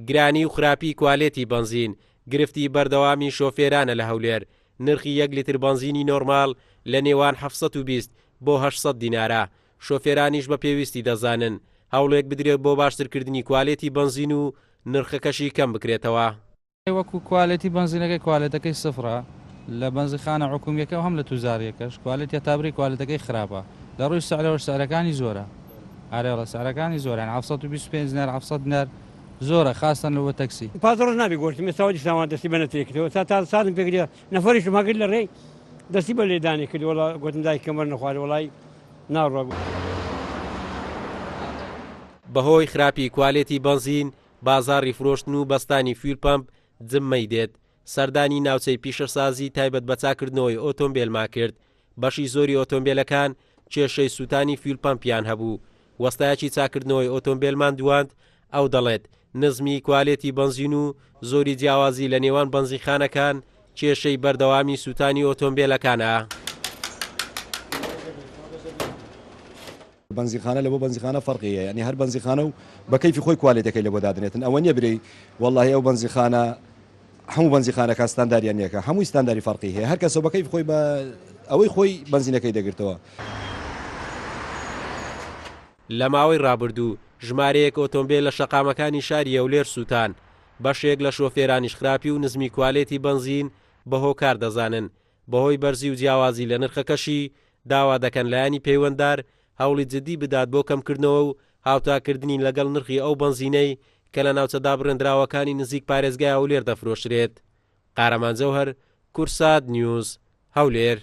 گرانی و خراپی کوالێتی بەنزین گرفتی بەردەوامی شۆفێرانە لە هەولێر، نرخی یەک لیتر بەنزینی نۆرماڵ لە نێوان 720 بۆ 800 دینارە، شۆفێرانیش بە پێویستی دەزانن هەوڵێک بدرێت بۆ باشترکردنی کوالێتی بەنزین و نرخەکەشی کەم بکرێتەوە. وەکو کوالێتی بەنزینەکەی کوالێتەکەی سفرە لە بەنزیخانە حکومیەکە و هەم لە توزاریەکەش کوالێتیە تابری کوالێتەکەی خراپە لە ڕووی سعرەوەش سعرەکانی زۆرە ئارێڵە سعرەکانی زۆرە یان 725 دینار 700 دینار زۆرە خاستەن لە بۆ تەکسی. پاز ڕۆژ نابی گۆشتم ئێستا دیسان وا دەستی بە نەترێ کردەوە تا تا سازم پێ کردیە نەفەریشم هەگرت لە ڕێی دەستی بە لێدانی کرد وەڵا گۆتم دایکم وەرنە خوارێ وەڵای ناڕوا. بەهۆی خراپی کوالێتی بەنزین بازاڕی فرۆشتن و بەستانی fuel pump جممەی دێت، سەردانی ناوچەی پیشەسازی تایبەت بە چاککردنەوەی ئۆتۆمبێلمان کرد، بەشی زۆری ئۆتۆمبێلەکان کێشەی سووتانی fuel pump یان هەبوو، وەستایەکی چاککردنەوەی ئۆتۆمبێلمان دواند، ئەو دەڵێت، نزمیی کوالێتی بەنزین و زۆری جیاوازی لە نێوان بەنزینخانەکان کێشەی بەردەوامی سووتانی ئۆتۆمبێلەکانە. بەنزینخانە لەبۆ بەنزینخانە فەرقی هەیە یانی هەر بەنزینخانە و بە کەیفی خۆی کوالێتەکەی لەبۆ دادنێتن ئەوە نییە برێی وەڵاهی ئەو بەنزینخانە هەموو بەنزینخانەکان ستانداریان یەکە هەمووی ستانداری فەرقی هەیە هەر کەسە بە کەیفی خۆی بە ئەوەی خۆی بەنزینەکەی دەگرتەوە. لە ماوەی رابردوو ژمارەیەک ئۆتۆمبێل لە شەقامەکانی شاری هەولێر سووتان، بەشێک لە شۆفێرانیش خراپی و نزمی کوالێتی بەنزین بە هۆکار دەزانن، بەهۆی بەرزی و جیاوازی لە نرخەکەشی، داوا دەکەن لایەنی پەیوەنددار هەوڵی جددی بدات بۆ کەمکردنەوە و هاوتاکردنی لەگەڵ نرخی ئەو بەنزینەی کە لە ناوچە دابڕێندراوەکانی نزیک پارێزگای هەولێر دەفرۆشرێت. قارەمان جەوهەر، کوردسات نیوز، هەولێر.